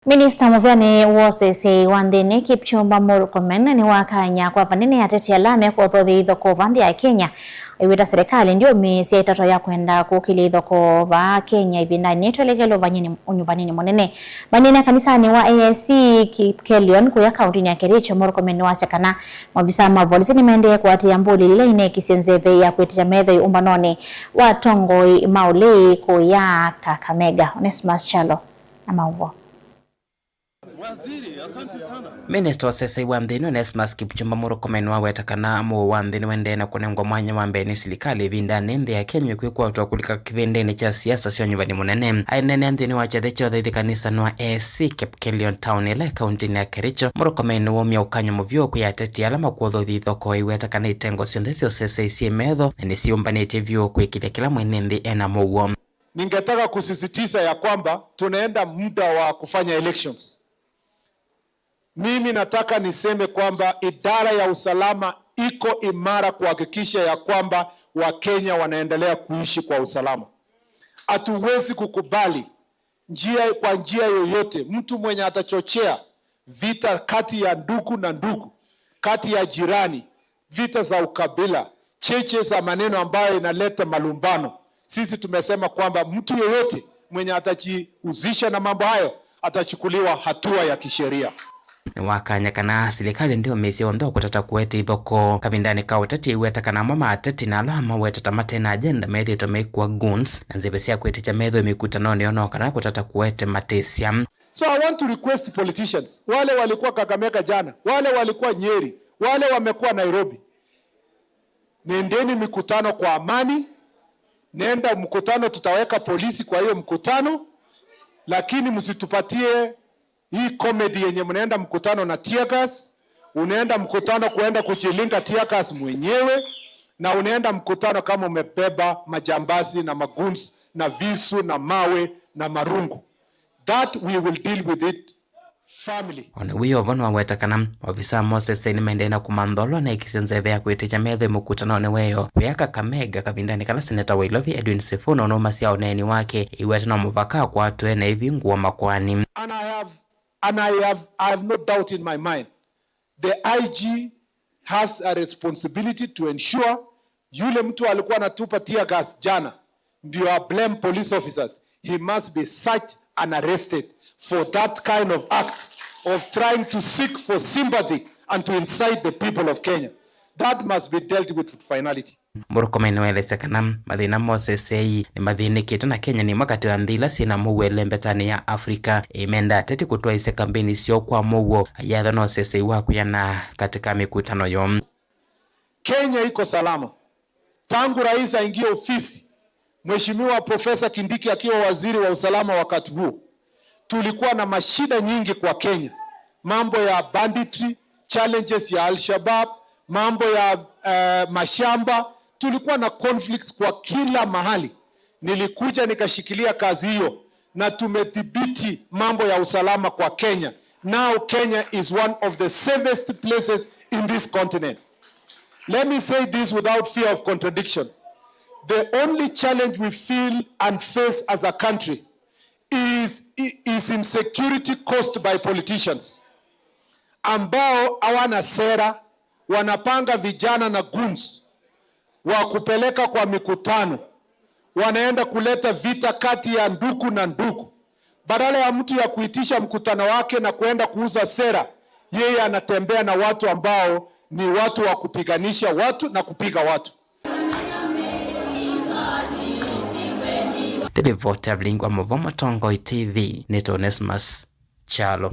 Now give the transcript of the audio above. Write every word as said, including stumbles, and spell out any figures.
Minista mũvĩanĩ wa ũseseĩ wa nthĩnĩ, Kipchumba Murkomen, nĩwakany'a kwa vanene ateti ala mekũthothya ithokova nthĩ ya Kenya, aiweta serikali ndĩũmĩĩsya ĩtato ya kwenda kũkĩlya ithokova Kenya ĩvindanĩ twelekele ũvanyĩnĩ, ũnyuvanĩnĩ mũnene. Manene kanisanĩ wa A I C Kipkelion kũya kaũntĩnĩ ya Kericho, Murkomen nĩwasya kana maovisa ma volisi nĩmaendee kũatĩĩa mbũlĩlĩ ila inekĩsye nzeve ya kwĩtĩkya metho ĩũmbanonĩ wa atongoi ma ũlei kũya Kakamega. Onesmus Kyalo na maũvoo. Minista wa ũseseĩ wa nthĩnĩ, Onesmus Kipchumba Murkomen, nĩwaweta kana mũuo wa nthĩ nĩũendee na kũnengwa mwanya wa mbee nĩ silikalĩ ĩvindanĩ nthĩ ya Kenya ĩkwĩkwatwa kũlika kĩvĩndĩnĩ kya siasa sya ũnyuvani mũnene. Aineenea nthĩnĩ wa kyathĩ kya ũthaithi kanisanĩ wa A I C Kipkelion Town ĩla ĩ kaũntĩnĩ ya Kericho, Murkomen nĩwaumya ũkany'o mũvyũ kwĩ ateti ala makũthothya ithokoo, aiweta kana itengo syonthe sya ũseseĩ syĩ metho na nĩsyĩũmbanĩtye vyũ kwĩkĩthya kĩla mwene nthĩ ena mũuo. Ningetaka kusisitiza ya kwamba tunaenda muda wa kufanya elections. Mimi nataka niseme kwamba idara ya usalama iko imara kuhakikisha ya kwamba Wakenya wanaendelea kuishi kwa usalama. Hatuwezi kukubali njia, kwa njia yoyote, mtu mwenye atachochea vita kati ya ndugu na ndugu, kati ya jirani, vita za ukabila, cheche za maneno ambayo inaleta malumbano. Sisi tumesema kwamba mtu yeyote mwenye atajihusisha na mambo hayo atachukuliwa hatua ya kisheria. Nĩwakany'a kana silikalĩ ndĩũmĩĩsya ũnthũ wa kũtata kũete ithokoo. Kavindanĩ ka ũteti, aiweta kana amwe ma ateti na ala mawetete mate na agenda methĩĩtwe maikua goons na nzeve sya kwĩtĩkya methĩwe mĩkutanonĩ yoo, no kana kũtata kũete matĩsya. So I want to request politicians, wale walikuwa Kakamega jana, wale walikuwa Nyeri, wale wamekuwa Nairobi, nendeni mikutano kwa amani. Nenda mkutano, tutaweka polisi kwa hiyo mkutano, lakini msitupatie hii comedy yenye mnaenda mkutano na tear gas, unaenda mkutano kuenda kujilinga tear gas mwenyewe, na unaenda mkutano kama umebeba majambazi na magoons na visu na mawe na marungu. That we will deal with it firmly. O na wĩ o vo, nĩwaweta kana maovisaa ma ũseseĩ nĩmaendee na kũmantha ũla ũnekĩsye nzeve ya kwĩtĩkya methĩwe mũkutanonĩ wa ĩyoo kũya Kakamega, kavindanĩ kala seneta wa Ilovi Edwin Sifuna ũnaumasya ũneeni wake, aiweta no mũvaka akwatwe na aivingũwa makoani. And I have, and I have, I have no doubt in my mind. The I G has a responsibility to ensure yule mtu alikuwa anatupa tear gas jana, ndio a blame police officers. He must be searched and arrested for that kind of acts of trying to seek for sympathy and to incite the people of Kenya. That must be dealt with with finality. Murkomen nĩwaelesya kana mathĩna ma ũseseĩ nĩmathĩnĩkĩte na Kenya nĩ ĩmwe katĩ wa nthĩ ila syĩ na mũuo ĩlembetanĩ ya Africa. Ĩmenda ateti kũtwaĩsya kambeni syoo kwa mũuo, ayatha na ũseseĩ wa kwĩana katĩ ka mĩkutano yoo. Kenya iko salama. Tangu rais aingie ofisi, Mheshimiwa Profesa Kindiki akiwa waziri wa usalama wakati huo, tulikuwa na mashida nyingi kwa Kenya. Mambo ya banditry, challenges ya Al-Shabaab, mambo ya, eh, mashamba, tulikuwa na conflicts kwa kila mahali. Nilikuja nikashikilia kazi hiyo na tumedhibiti mambo ya usalama kwa Kenya. Now Kenya is one of the safest places in this continent. Let me say this without fear of contradiction. The only challenge we feel and face as a country is, is insecurity caused by politicians ambao hawana sera, wanapanga vijana na goons wa kupeleka kwa mikutano, wanaenda kuleta vita kati ya ndugu na ndugu. Badala ya mtu ya kuitisha mkutano wake na kuenda kuuza sera, yeye anatembea na watu ambao ni watu wa kupiganisha watu na kupiga watu. Ndĩlivoti ya vilingi wa mũvo Mũtongoi T V, nĩ Onesmus Kyalo.